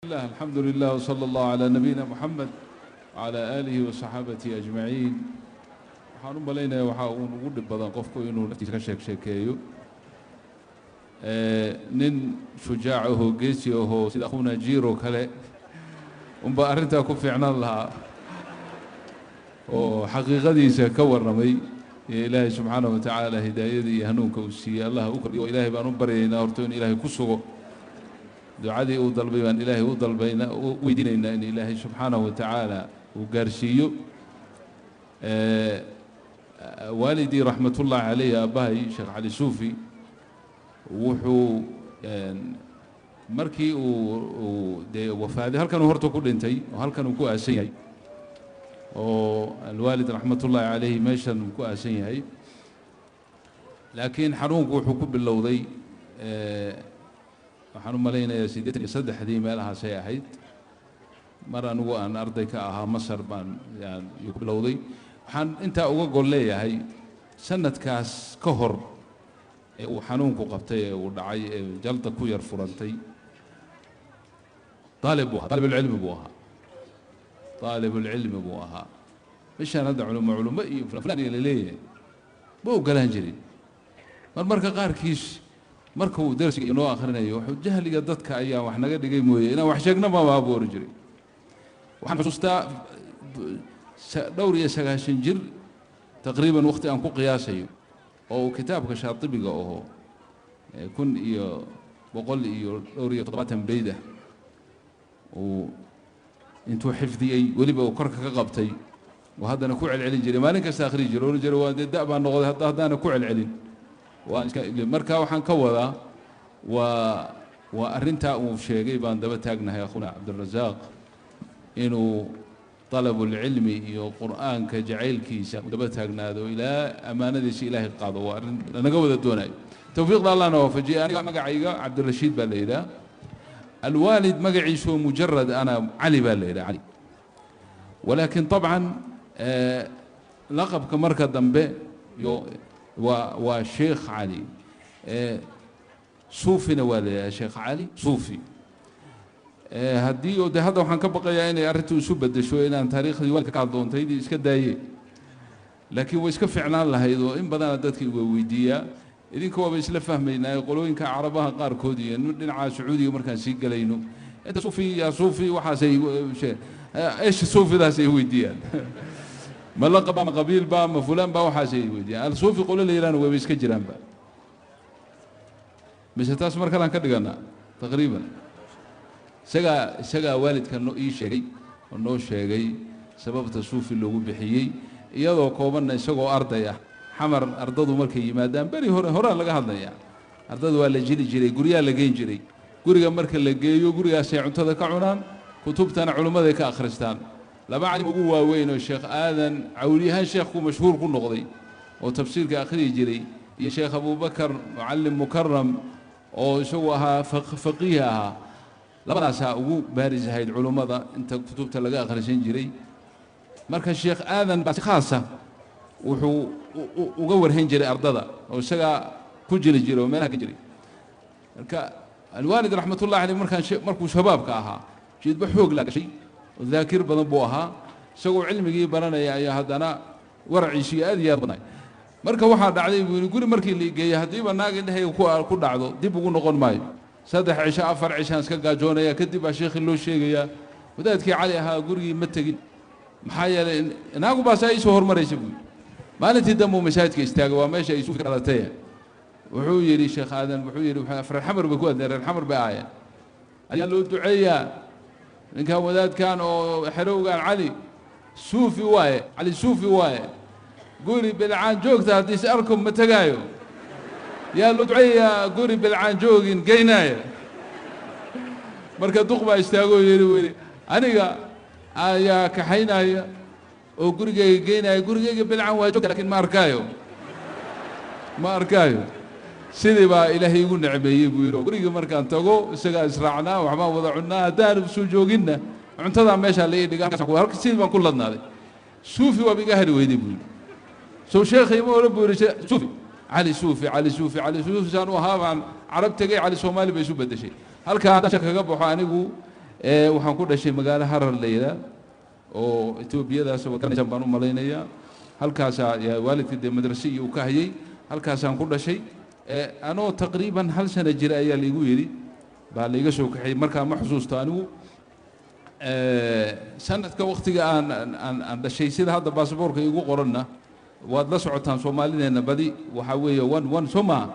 الله الحمد لله وصلى الله على نبينا محمد وعلى آله وصxaabatihi أجمaعiin. Waxaan u malaynaya waxaa uu ugu dhib badan qofku inuu naftiisa ka sheek sheekeeyo. Nin shujaac ahoo geesi ahoo sida akhuna jiro kale unbaa arrintaa ku fiicnaan lahaa oo xaqiiqadiisa ka warramay iyo Ilaahay subxaanaه wa tacaala hidaayadii iyo hanuunka uu siiyey. Allah u kordhiyo. Ilaahay baan u baryaynaa horto in Ilaahay ku sugo. Ducadii uu dalbay baan Ilaahay u dalbaynaa, u weydiinaynaa in Ilaahay subxaanaه wa tacaala uu gaarsiiyo. Waalidii raxmatullaahi caleyh, aabbahay Sheekh Cali Suufi, wuxuu markii uu dee wafaaday halkanuu horta ku dhintay oo halkan uu ku aasan yahay, oo alwaalid raxmatullaahi caleyhi meeshan uu ku aasan yahay. Laakiin xanuunku wuxuu ku bilowday, waxaan u malaynayaa 83dii meelahaasay ahayd, mar anigu aan arday ka ahaa Masar baan yuu ku bilowday. Waxaan intaa uga gol leeyahay, sanadkaas ka hor ee uu xanuunku qabtay ee uu dhacay ee jalda ku yar furantay, aalib buu ahaa, aalibulcilmi buu ahaa, aalibulcilmi buu ahaa. Meshaan hadda culimo culimo iyo fulan la leeyahay ma ogolaan jirin. Mar marka qaarkiis marka uu darsiga inoo akhrinayo, wuxuu jahliga dadka ayaa wax naga dhigay mooye, inaan wax sheegna maba buu oran jiray. Waxaan xusuustaa dhowr iyo sagaashan jir taqriiban waqti aan ku qiyaasayo oo uu kitaabka Shaatibiga aho 1174 beyd ah uu intuu xifdiyey, weliba uu korka ka qabtay oo haddana ku celcelin jiray, maalin kasta akhriyi jiray, oran jiray: "Waa dee da' baan noqday hadda haddaana ku celcelin waa iska." Marka waxaan ka wadaa waa arrintaa uu sheegay baan daba taagnahay, akhuna Cabdirasaaq, inuu dalabulcilmi iyo Qur'aanka jacaylkiisa daba taagnaado ilaa ammaanadiisa Ilaahay qaado. Waa arrin lanaga wada doonayo. Towfiiqda Allahna waafajiye. Aniga magacayga Cabdirashiid baa la yidhaha. Alwaalid magaciisu mujarad ana Cali baa la yidhaha, Cali, walaakin طabcan laqabka marka dambe yo waa Sheekh Cali Suufina waa la yidhaha, Sheekh Cali Suufi. Haddii oo de hadda waxaan ka baqayaa inay arrintu isu bedesho inaan taariikhdii waalidka ka hadloontaydii iska daaye, laakiin way iska fiicnaan lahayd oo in badana dadka iwa weydiiyaa. Idinka waaba isla fahmaynaa, qolooyinka Carabaha qaarkood iyo dhinaca Sacuudiga markaan sii gelayno, inta suufi ya suufi waxaasay esh suufidaasay weydiiyaan, ma laqaba, ma qabiilba, ma fulaan ba, waxaasay weydiiyaan. Al-suufi qolo la yidhahna wayba iska jiraanba. Mise taas mar kalean ka dhiganaa. Taqriiban isagaa waalidka no ii sheegay oo noo sheegay sababta suufi loogu bixiyey iyadoo koobanna. Isagoo arday ah Xamar, ardadu markay yimaadaan beri hore horaa laga hadlaya, ardada waa la jili jiray, guryaha la geyn jiray. Guriga marka la geeyo, gurigaasay cuntada ka cunaan, kutubtana culimmaday ka akhristaan. Laba calim ugu waaweyn oo Sheekh Aadan Cawliyahaan sheekhku mashhuur ku noqday oo tafsiirka akhriyi jiray, iyo Sheekh Abuubakar Mucallim Mukaram oo isagu ahaa faqiih ahaa, labadaasaa ugu baaris ahayd culummada inta kutubta laga akhrisan jiray. Marka Sheekh Aadan baa si khaasa wuxuu uga warhayn jiray ardada oo isagaa ku jili jiray oo meelaha ka jiray. Marka alwaalid raxmatullahi caleyh markaan markuu shabaabka ahaa jiidba xoog laa gashay oo daakir badan buu ahaa. Isagoo cilmigii baranaya ayaa haddana waraciisii aad iyo aad badnay. Marka waxaa dhacday buu yidhi, guri markii la geeyey, haddiiba naag indhahayga ku dhacdo dib ugu noqon maayo. 3 cisho, 4 cishaan iska gaajoonaya, kadib baa sheekhii loo sheegayaa: "Wadaadkii Cali ahaa gurigii ma tegin, maxaa yeelay naagu baasaa iisoo hormaraysa," buu yidhi. Maalintii dambe uu masaajidka istaagay, waa meesha ay suufi ka dhalatay. Wuxuu yidhi Sheekh Aadan, wuxuu yidhi, reer Xamar bay ku adleen, reer Xamar bay ahaayeen: "Ayaa loo duceeyaa ninkan wadaadkan oo xerowgan Cali Suufi waaye, Cali Suufi waaye, guri bilcaan joogta haddii is arko ma tegaayo, yaa loo duceeyaa guri bilcaan joogin geynaaya?" Marka duq baa istaagoo yidhi, wuu yidhi: "Aniga ayaa kaxaynaya oo gurigayga geynaya. Gurigayga bilcaan waa joogta, lakin ma arkaayo, ma arkaayo. Sidii baa Ilaahay igu necmeeyey," buu yidhi, "gurigii markaan tago isagaa israacnaa, waxbaan wada cunnaa. Haddaanu soo jooginna cuntadaa meeshaa la ii dhiga, sidii baan ku ladnaaday. Suufi waaba iga hari weyday," buu yidhi. "Sow sheekhay ma odhan," buu yidhi, "Suufi Cali Suufi, Cali Suufi, Cali Suufi. Saan u ahaa baan Carab tegey, Cali Soomaali bay isu beddeshay." Halkaa haddaan kaga baxo anigu. Waxaan ku dhashay magaalo Harar la yidhaah oo Etoobiyadaas garanaysaan baan u malaynayaa. Halkaasaa waalidka dee madrase iyo uu ka hayay, halkaasaan ku dhashay. Anoo taqriiban 1 sano jira ayaa laigu yidhi baa laiga soo kaxeeyey. Markaa ma xusuusto anigu sanadka waktiga aan dhashay. Sida hadda baasaboorka igu qoranna waad la socotaan, Soomaalideenna badi waxaa weeye 1 1, soo maa?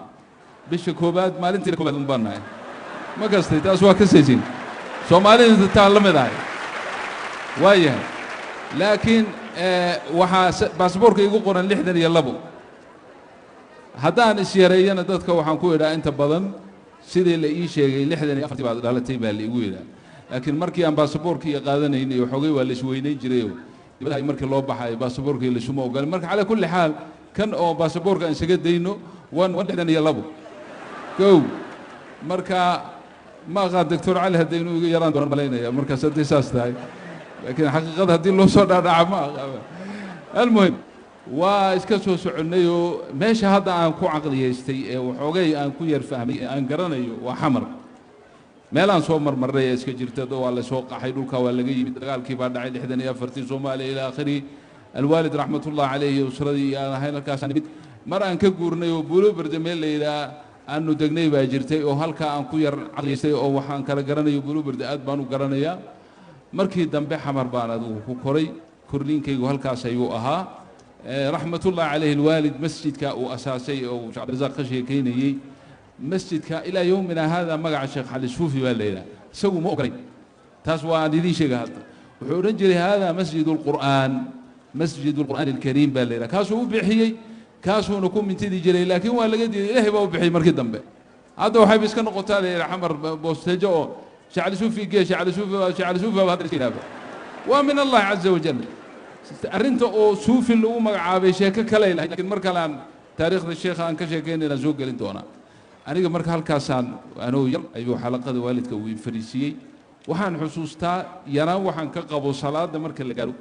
Bisha koobaad maalintii koobaad un baan nahay. Ma kastay taas waa kasaysin, Soomaalida taa la mid ahay waa yahay. Laakiin waxaa baasaboorka igu qoran 62. Haddaan isyareeyana dadka waxaan ku idhaa inta badan sidii la ii sheegay 64-tii baad dhalatay baa la igu yidhaa. Laakiin markii aan baasaboorkii qaadanaynay waxoogay waa la isweynayn jirayoo dibadaha markii loo baxayo baasaboorkii laisuma ogolin. Marka calaa kulli xaal kan oo baasaboorka aan isaga dayno 1 1 62 kow. Marka ma aqaan Doctor Cali hadda inuu iga yaraan doonaan malaynaya markaas haddii saas tahay, laakiin xaqiiqada haddii loo soo dhaadhaca ma aqaan. Almuhim, waa iska soo soconnayoo meesha hadda aan ku caqliyaystay ee waxoogay aan ku yar fahmay ee aan garanayo waa Xamar. Meelaan soo marmarnay ee iska jirta, waa la soo qaxay, dhulkaa waa laga yimid, dagaalkii baa dhacay 64-tii Soomaaliya ilaa aakhirihi. Alwaalid raxmatullah caleyhi usradii iyo aan ahayn halkaasaan nimid. Mar aan ka guurnay oo Buulo Berde meel la yidhaha aanu degnay baa jirtay oo halkaa aan ku yar caqliyaystay oo waxaan kala garanayo Buulo Berde aad baan u garanayaa. Markii dambe Xamar baan adigu ku koray, korliinkaygu halkaas ayuu ahaa. Raxmatullah caleyhi alwaalid masjidka uu asaasay oo Sheekh Cabdirasaaq ka sheekeynayey, masjidka ilaa yowmina hada magaca Sheekh Cali Suufi baa la yidhaha. Isagu ma ogolay taas, waa aan idiin sheega. Hadda wuxuu odhan jiray hada masjid alqur'aan, masjid alqur'aan alkariim baa la yidhaha. Kaasuu u bixiyey, kaasuuna ku mintidi jiray, laakiin waa laga diiday. Ilaahay baa u bixiyey markii dambe. Hadda waxayba iska noqotaa la yidhaha Xamar boosteejo oo Sheekh Cali Suufi gee, Sheekh Cali Suufi, Sheekh Cali Suufi baa hadda iska yidhahda. Waa min Allahi caza wajal arrinta oo suufi lagu magacaabay, sheeko kaley lahayd, lakiin mar kale aan taariikhda sheekha aan ka sheekaynayna soo gelin doonaa aniga. Marka halkaasaan anuu yar ayuu xalaqada waalidka uu fariisiiyey. Waxaan xusuustaa yaraan waxaan ka qabo salaada marka la gaaro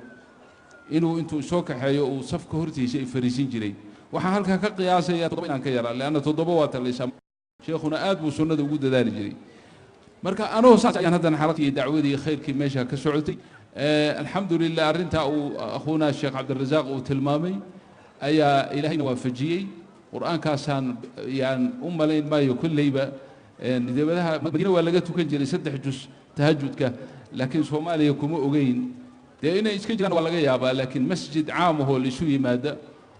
inuu intuu soo kaxeeyo uu safka hortiisa i fariisin jiray. Waxaan halkaa ka qiyaasaya 7 inaan ka yaraa, leanna 7 waa talaysaa. Sheekhuna aad buu sunnada ugu dadaali jiray. Marka anoo saas ayaan haddana xalaqii iyo dacwadii khayrkii meesha ka socotay. Alxamdu lilah, arrintaa uu akhuuna Sheekh Cabdirasaaq uu tilmaamay ayaa Ilaahayna waafajiyey. Qur-aankaasaan yaan u malayn maayo kolleyba dibadaha Madiina waa laga tukan jiray 3 jus tahajudka, laakiin Soomaaliya kuma ogeyn. Dee inay iska jiraan waa laga yaabaa, laakiin masjid caam ahoo laisu yimaada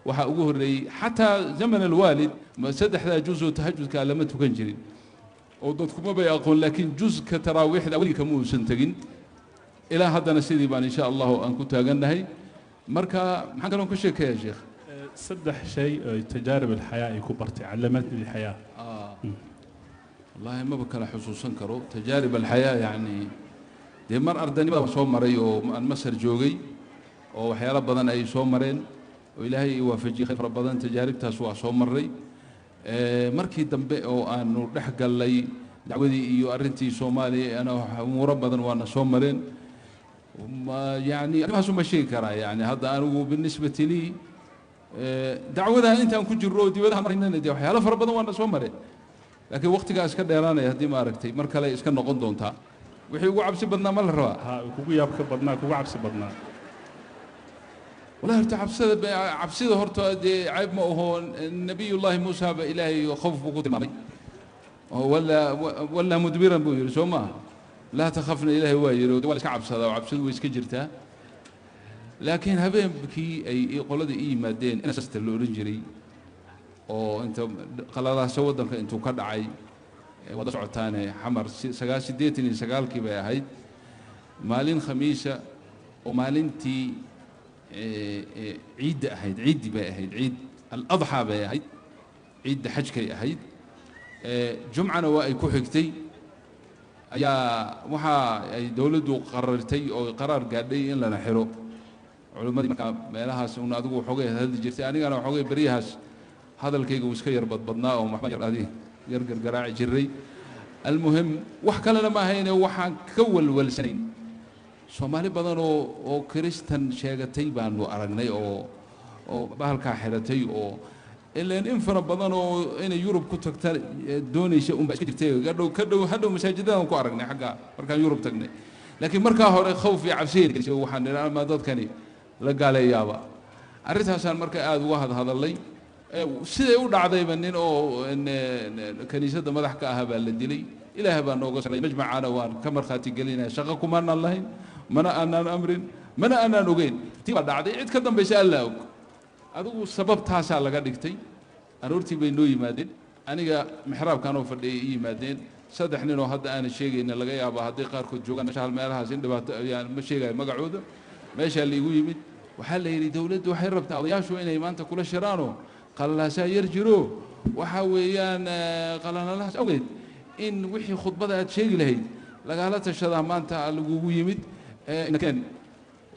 waxaa ugu horreeyey xataa zaman alwaalid 3-daa jus oo tahajudka lama tukan jirin oo dadkuma bay aqoon, laakiin juska taraawiixda weligii kama uusan tegin. Ilaa haddana sidii baan insha Allahu aan ku taagannahay. Marka maxaan kaloon ka sheekeeyaa, sheekh? 3 shay oo tajaarib alxayaa ay ku bartay, calamatni alxayaa. Wallahi maba kala xusuusan karo tajaarib alxayaa. Yacni dee mar ardaynimada soo maray oo aan Masar joogay oo waxyaalo badan ay soo mareen oo Ilaahay i waafajiyey khayr fara badan, tajaaribtaas waa soo marray. Markii dambe oo aanu dhex gallay dacwadii iyo arrintii Soomaaliya ana umuuro badan waana soo mareen. Yani arrimahaas uma sheegi karaa. Yani hadda anigu binisbati lii dacwadaha intaan ku jirro oo dibadaha maraynana dee waxyaalo fara badan waana soo mareen, laakiin waqtigaa iska dheeraanaya. Haddii ma aragtay mar kale iska noqon doontaa. Wixii ugu cabsi badnaa ma la rabaa? Ha, kugu yaabka badnaa, kugu cabsi badnaa. Wallahi horta cabsida horta dee cayb ma aho. Nabiyullaahi Muusa ba Ilaahay khawf buu ku tilmaamay oo wala mudbiran buu yidhi, soo maaha? Laa takhafna Ilaahay waa yidhi. Waa la iska cabsadaa oo cabsidu way iska jirtaa, laakiin habeenkii ay qoladii i yimaadeen NSS-ta la odhan jiray oo inta qaladaasa waddanka intuu ka dhacay wada socotaane Xamar 89-kii bay ahayd, maalin Khamiisa oo maalintii ciidda ahayd, ciiddi bay ahayd, ciid aladxaa bay ahayd, ciidda xajkay ahayd, jumcana waa ay ku xigtay, ayaa waxa ay dowladdu qarartay oo qaraar gaadhay in lana xiro culimmadii. Markaa meelahaas un adigu waxoogay hadli jirtay, anigana waxoogay beryahaas hadalkayga uu iska yar badbadnaa oo waxba yar adi yar gargaraaci jiray. Almuhim, wax kalena ma ahayne waxaan ka walwalsanayn Soomaali badan oo Kiristan sheegatay baanu aragnay oo bahalkaa xiratay oo ileen in fara badan oo inay Yurub ku tagta doonaysa unbaa iska jirtay. Hadhow ka dhow hadhow masaajidadaan ku aragnay xagga markaan Yurub tagnay. Laakiin markaa hore khawf iyo cabsi waxaan nidhi ama dadkani la gaaleeyaaba. Arrintaasaan marka aada uga hadhadallay. Siday u dhacdayba nin oo kaniisadda madax ka ahaa baa la dilay. Ilaah baa nooga saray, majmacana waan ka markhaati gelinaya, shaqo kumaanaan lahayn, mana aanaan amrin, mana aanaan ogeyn. Tii baa dhacday, cid ka dambaysa Allaa og. Adigu sababtaasaa laga dhigtay. Aroortii bay noo yimaadeen, aniga mixraabkanoo fadhiyay ii yimaadeen saddex nin oo hadda aanan sheegayna, laga yaaba hadday qaarkood joogaan meesha hal meelahaas in dhibaato ayaan ma sheegayo magacooda. Meeshaa la igu yimid, waxaa la yidhi dowladdu waxay rabtaa odayaashu inay maanta kula shiraanoo qalalaasaa yar jiro, waxaa weeyaan qalalalahaas awgeed in wixii khudbada aad sheegi lahayd lagala tashadaa maanta lagugu yimid. Keen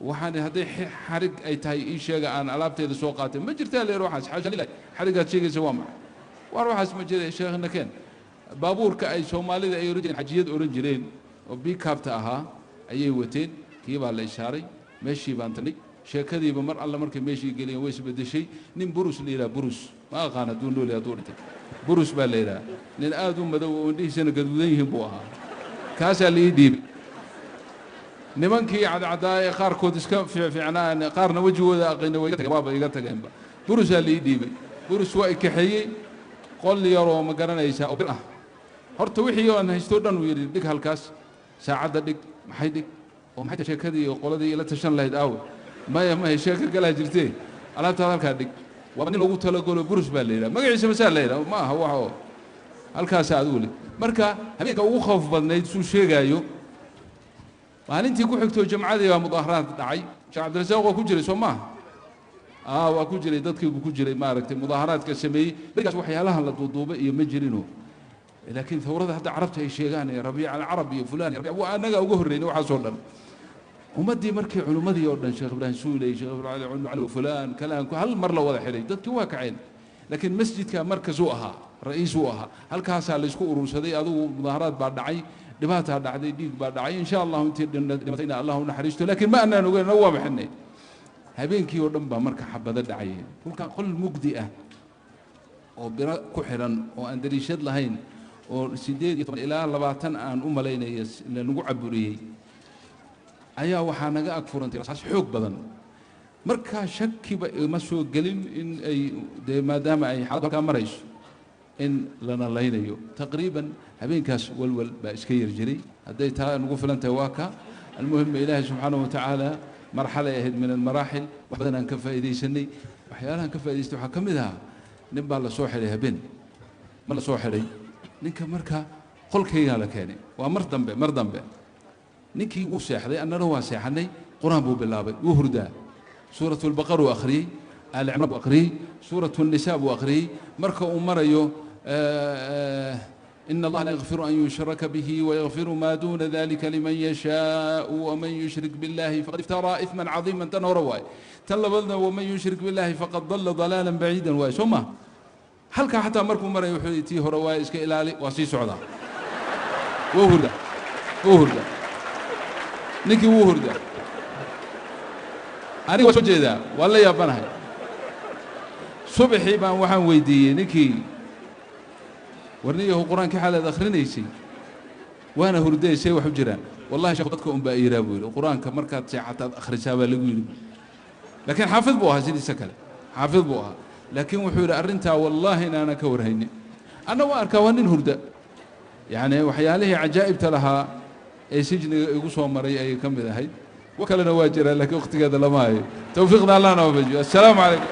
waxaan hadday xarig ay tahay ii sheega, aan alaabteeda soo qaatay. Ma jirtaa leer waxaas, xaasha lillahi, xarigaad sheegaysa waa maxay? Waar waxaas ma jira sheekhna. Keen baabuurka ay Soomaalida ay oran jireen xajiyad oran jireen oo bikaabta ahaa ayay wateen, kii baa la ishaaray, meeshii baan tagnay. Sheekadiiba mar alle markay meeshii geliyeen way isbedeshay. Nin Burus la yidhaha, Burus ma aqaan hadduu nool yahay hadduu dhintay, Burus baa la yidhaha, nin aad u madow oo indhihiisana gaduudan yihiin buu ahaa, kaasaa la ii dhiibay. Nimankii cadcadaa ee qaarkood iska fiicnaa, qaarna wejigooda aqayna, way iga tageen, waaba iga tageenba. Burusaa la ii dhiibay, Burus waa i kaxeeyey qol yaroo ma garanaysaa oo bir ah. Horta wixii aan haysto dhan uu yidhi dhig halkaas, saacadda dhig, maxay dhig, oo maxay tahay sheekadii iyo qoladii ila tashan lahayd aawe? Maya maya, sheeko galaa jirtee, alaabtaada halkaa dhig. Waa nin loogu talagalo, Burus baa la yidhaha magaciisa, masaa la yidhaha, ma aha wax oo halkaasa adigu le. Marka habeenka ugu khawf badnayd suu sheegaayo, maalintii ku xigtoo jamcadii baa mudaaharaad dhacay. Sheekh Cabdirasaaq waa ku jiray soo maaha? Waa ku jiray, dadkii buu ku jiray maaragtay mudaaharaadka sameeyey. Berigaas waxyaalahan la duuduuba iyo ma jirino, laakiin thawrada hadda carabta ay sheegaan ee Rabiic alcarab iyo fulan waa annaga uga horreynay waxaasoo dhan. Ummaddii markii culimmadii oo dhan, Sheekh Ibraahim Suuley, Sheekh Ibrahim Cali, fulaan kalaan, hal mar la wada xidhay, dadkii waa kaceen. Laakiin masjidka markas uu ahaa, ra'iis uu ahaa, halkaasaa la isku urursaday. Adigu mudaaharaad baa dhacay, dhibaataa dhacday, dhiig baa dhacay. Insha Allahu intii dhimatayna Allah u naxariisto, laakiin ma anaan ogeyn, anagu waa bixinay. Habeenkii oo dhan baa marka xabado dhacayeen. Kolkaa qol mugdi ah oo biro ku xidhan oo aan dariishad lahayn oo 18 ilaa 20 aan u malaynaya lanagu caburiyey ayaa waxaa naga ag furantay rasaas xoog badan. Markaa shakiba ima soo gelin in ay dee maadaama ay xaaladdu halkaa marayso in lana laynayo. Taqriiban habeenkaas walwal baa iska yar jiray. Hadday taa nagu filan tahay waa ka almuhim. Ilaahay subxaanahu watacaala marxalay ahayd min almaraaxil, wax badan aan ka faa'iidaysanay. Waxyaalahan ka faa'idaystay waxaa ka mid ahaa nin baa la soo xidhay habeen mar la soo xidhay ninka, marka qolkaygaa la keenay. Waa mar dambe, mar dambe ninkii wuu seexday, annana waa seexanay. Qur-aan buu bilaabay, wuu hurdaa. Suuratu lbaqar uu akhriyey, Aali Cimraan buu akhriyey, Suuratu Nisa buu akhriyey. Marka uu marayo إن الله لا يغفر أن يشرك به ويغفر ما دون ذلك لمن يشاء ومن يشرك بالله فقد افترى إثما عظيما، tan hore waay. Tan labadna ومن يشرك بالله فقد ضل ضلالا بعيدا waay, soo ma? Halkaa xataa markuu marayo wuxuu yidhi tii hore waay, iska ilaali. Waa sii socdaa, wuu hurdaa, wuu hurdaa ninkii, wuu hurdaa. Aniga waa soo jeedaa, waan la yaabanahay. Subaxii baan waxaan weydiiyey ninkii, warniyahu qur-aankii xaalaad akhrinaysay waana hurdaysay, wax u jiraan? Wallahi sheekhu dadka un baa iiraa buu yidhi, qur-aanka markaad seexataad akhrisaa baa lagu yidhi. Laakiin xaafid buu ahaa, sidiisa kale xaafid buu ahaa. Laakiin wuxuu yidhi arrintaa wallaahi inaanan ka warhaynin, anna waa arkaa waa nin hurda. Yacni waxyaalihii cajaa'ibta lahaa ee sijniga igu soo maray ayay ka mid ahayd. Wa kalena waa jiraa, laakiin waqtigeeda lama hayo. Tawfiiqda Allahna waafajiyo. Assalaamu calaykum.